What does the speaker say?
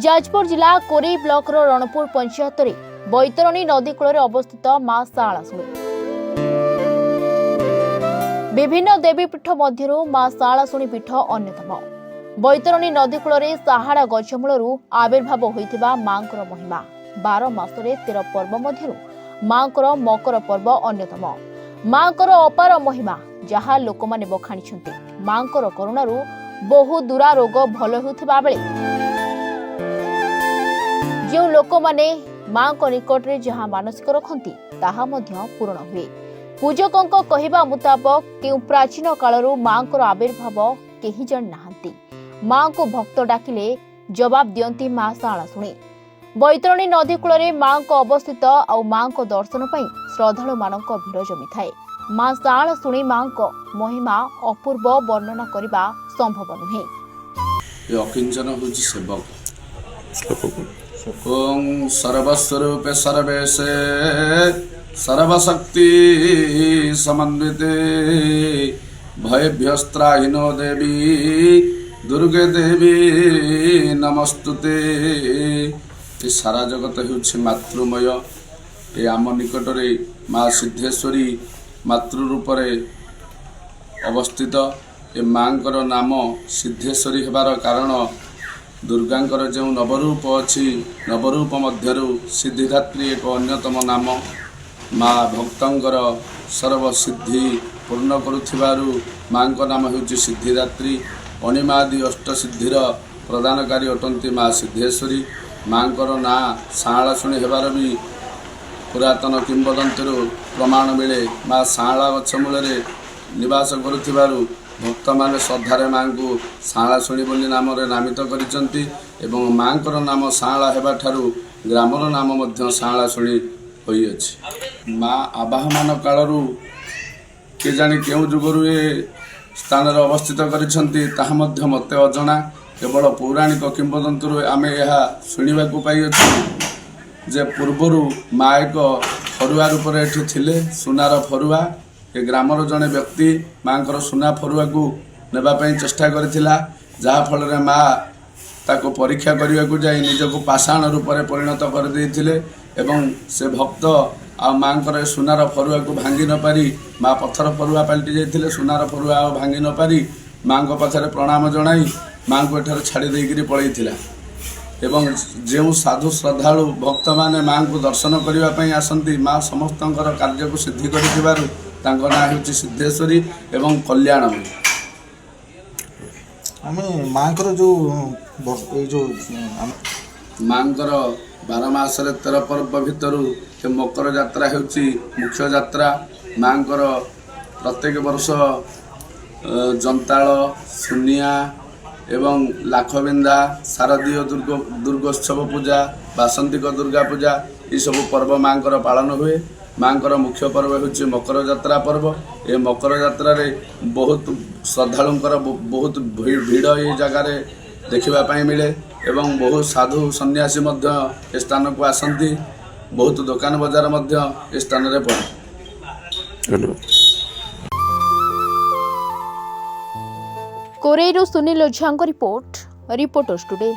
ଯାଜପୁର ଜିଲ୍ଲା କୋରେଇ ବ୍ଲକର ରଣପୁର ପଞ୍ଚାୟତରେ ବୈତରଣୀ ନଦୀ କୂଳରେ ଅବସ୍ଥିତ ମା ଶାଆଳାଶୁଣୀ। ବିଭିନ୍ନ ଦେବୀପୀଠ ମଧ୍ୟରୁ ମା ଶାଆଳାଶୁଣୀ ପୀଠ ଅନ୍ୟତମ। ବୈତରଣୀ ନଦୀ କୂଳରେ ସାହାଡ଼ା ଗଛମୂଳରୁ ଆବିର୍ଭାବ ହୋଇଥିବା ମାଙ୍କର ମହିମା। 12 ମାସରେ 13 ପର୍ବ ମଧ୍ୟରୁ ମାଙ୍କର ମକର ପର୍ବ ଅନ୍ୟତମ। ମାଙ୍କର ଅପାର ମହିମା, ଯାହା ଲୋକମାନେ ବଖାଣିଛନ୍ତି। ମାଙ୍କର କରୁଣାରୁ ବହୁ ଦୂରା ରୋଗ ଭଲ ହେଉଥିବା ବେଳେ ଯେଉଁ ଲୋକମାନେ ମାଙ୍କ ନିକଟରେ ଯାହା ମାନସିକ ରଖନ୍ତି, ତାହା ମଧ୍ୟ ପୂରଣ ହୁଏ। ପୂଜକଙ୍କ କହିବା ମୁତାବକ, କେଉଁ ପ୍ରାଚୀନ କାଳରୁ ମାଙ୍କର ଆବିର୍ଭାବ କେହି ଜାଣି ନାହାନ୍ତି। ମାଙ୍କୁ ଭକ୍ତ ଡାକିଲେ ଜବାବ ଦିଅନ୍ତି ମା ଶାଆଳାଶୁଣୀ। ବୈତରଣୀ ନଦୀ କୂଳରେ ମାଙ୍କ ଅବସ୍ଥିତ ଆଉ ମାଙ୍କ ଦର୍ଶନ ପାଇଁ ଶ୍ରଦ୍ଧାଳୁମାନଙ୍କ ଭିଡ଼ ଜମିଥାଏ। ମା ଶାଆଳାଶୁଣୀ ମାଙ୍କ ମହିମା ଅପୂର୍ବ, ବର୍ଣ୍ଣନା କରିବା ସମ୍ଭବ ନୁହେଁ। ଏ ଅକିଞ୍ଚନ ହେଉଛି ସେବକ। ଓಂ ସର୍ବସ୍ୱରୂପେ ସର୍ବେଶେ ସର୍ବଶକ୍ତି ସମନ୍ୱିତେ ଭୟେଭ୍ୟସ୍ତ୍ରାହିନୋ ଦେବୀ ଦୁର୍ଗେ ଦେବୀ ନମସ୍ତୁତେ। ଏ ସାରା ଜଗତ ହେଉଛି ମାତୃମୟ। ଏ ଆମ ନିକଟରେ ମା ସିଦ୍ଧେଶ୍ୱରୀ ମାତୃ ରୂପରେ ଅବସ୍ଥିତ। ଏ ମାଙ୍କର ନାମ ସିଦ୍ଧେଶ୍ୱରୀ ହେବାର କାରଣ, ଦୁର୍ଗାଙ୍କର ଯେଉଁ ନବରୂପ ଅଛି, ନବରୂପ ମଧ୍ୟରୁ ସିଦ୍ଧିଦାତ୍ରୀ ଏକ ଅନ୍ୟତମ ନାମ। ମା ଭକ୍ତଙ୍କର ସର୍ବସିଦ୍ଧି ପୂର୍ଣ୍ଣ କରୁଥିବାରୁ ମାଙ୍କ ନାମ ହେଉଛି ସିଦ୍ଧିଦାତ୍ରୀ। ଅଣିମାଦି ଅଷ୍ଟସିଦ୍ଧିର ପ୍ରଦାନକାରୀ ଅଟନ୍ତି ମା ସିଦ୍ଧେଶ୍ୱରୀ। ମାଙ୍କର ନାଁ ଶାଆଳାଶୁଣୀ ହେବାର ବି ପୁରାତନ କିମ୍ବଦନ୍ତୀରୁ ପ୍ରମାଣ ମିଳେ। ମା ଶାଆଳା ଗଛ ମୂଳରେ ନିବାସ କରୁଥିବାରୁ ଭକ୍ତମାନେ ଶ୍ରଦ୍ଧାରେ ମାଙ୍କୁ ଶାଆଳାଶୁଣୀ ବୋଲି ନାମରେ ନାମିତ କରିଛନ୍ତି ଏବଂ ମାଙ୍କର ନାମ ଶାଆଳା ହେବାଠାରୁ ଗ୍ରାମର ନାମ ମଧ୍ୟ ଶାଆଳାଶୁଣୀ ହୋଇଅଛି। ମା ଆବାହମାନ କାଳରୁ କେଜାଣି କେଉଁ ଯୁଗରୁ ଏ ସ୍ଥାନରେ ଅବସ୍ଥିତ କରିଛନ୍ତି, ତାହା ମଧ୍ୟ ମୋତେ ଅଜଣା। କେବଳ ପୌରାଣିକ କିମ୍ବଦନ୍ତୀରୁ ଆମେ ଏହା ଶୁଣିବାକୁ ପାଇଅଛୁ ଯେ ପୂର୍ବରୁ ମା ଏକ ଫରୁଆ ରୂପରେ ଏଠି ଥିଲେ, ସୁନାର ଫରୁଆ। ଏ ଗ୍ରାମର ଜଣେ ବ୍ୟକ୍ତି ମାଙ୍କର ସୁନା ଫରୁଆକୁ ନେବା ପାଇଁ ଚେଷ୍ଟା କରିଥିଲା, ଯାହାଫଳରେ ମା ତାକୁ ପରୀକ୍ଷା କରିବାକୁ ଯାଇ ନିଜକୁ ପାଷାଣ ରୂପରେ ପରିଣତ କରିଦେଇଥିଲେ ଏବଂ ସେ ଭକ୍ତ ଆଉ ମାଙ୍କର ଏ ସୁନାର ଫରୁଆକୁ ଭାଙ୍ଗି ନପାରି ମା ପଥର ଫରୁଆ ପାଲଟି ଯାଇଥିଲେ। ସୁନାର ଫରୁଆ ଆଉ ଭାଙ୍ଗି ନପାରି ମାଙ୍କ ପାଖରେ ପ୍ରଣାମ ଜଣାଇ ମାଙ୍କୁ ଏଠାରେ ଛାଡ଼ି ଦେଇକିରି ପଳେଇଥିଲା। ଏବଂ ଯେଉଁ ସାଧୁ ଶ୍ରଦ୍ଧାଳୁ ଭକ୍ତମାନେ ମାଙ୍କୁ ଦର୍ଶନ କରିବା ପାଇଁ ଆସନ୍ତି, ମା ସମସ୍ତଙ୍କର କାର୍ଯ୍ୟକୁ ସିଦ୍ଧି କରିଥିବାରୁ ତାଙ୍କ ନାଁ ହେଉଛି ସିଦ୍ଧେଶ୍ୱରୀ ଏବଂ କଲ୍ୟାଣମୟୀ। ଆମେ ମାଙ୍କର ଯୋଉ ଏଇ ଯୋଉ ମାଙ୍କର 12 ମାସରେ 13 ପର୍ବ ଭିତରୁ ଏ ମକର ଯାତ୍ରା ହେଉଛି ମୁଖ୍ୟ ଯାତ୍ରା। ମାଙ୍କର ପ୍ରତ୍ୟେକ ବର୍ଷ ଜନ୍ତାଳ, ସୁନିଆ ଏବଂ ଲାଖବିନ୍ଧା, ଶାରଦୀୟ ଦୁର୍ଗୋତ୍ସବ ପୂଜା, ବାସନ୍ତିକ ଦୁର୍ଗା ପୂଜା, ଏସବୁ ପର୍ବ ମାଙ୍କର ପାଳନ ହୁଏ। ମାଙ୍କର ମୁଖ୍ୟ ପର୍ବ ହେଉଛି ମକର ଯାତ୍ରା ପର୍ବ। ଏ ମକର ଯାତ୍ରାରେ ବହୁତ ଶ୍ରଦ୍ଧାଳୁଙ୍କର ବହୁତ ଭିଡ଼ ଏ ଜାଗାରେ ଦେଖିବା ପାଇଁ ମିଳେ ଏବଂ ବହୁତ ସାଧୁ ସନ୍ନ୍ୟାସୀ ମଧ୍ୟ ଏ ସ୍ଥାନକୁ ଆସନ୍ତି। ବହୁତ ଦୋକାନ ବଜାର ମଧ୍ୟ ଏ ସ୍ଥାନରେ ପଡ଼େ। ଧନ୍ୟବାଦ। କୋରେଇରୁ ସୁନୀଲ ଓଝାଙ୍କ ରିପୋର୍ଟ, ରିପୋର୍ଟର୍ସ ଟୁଡେ।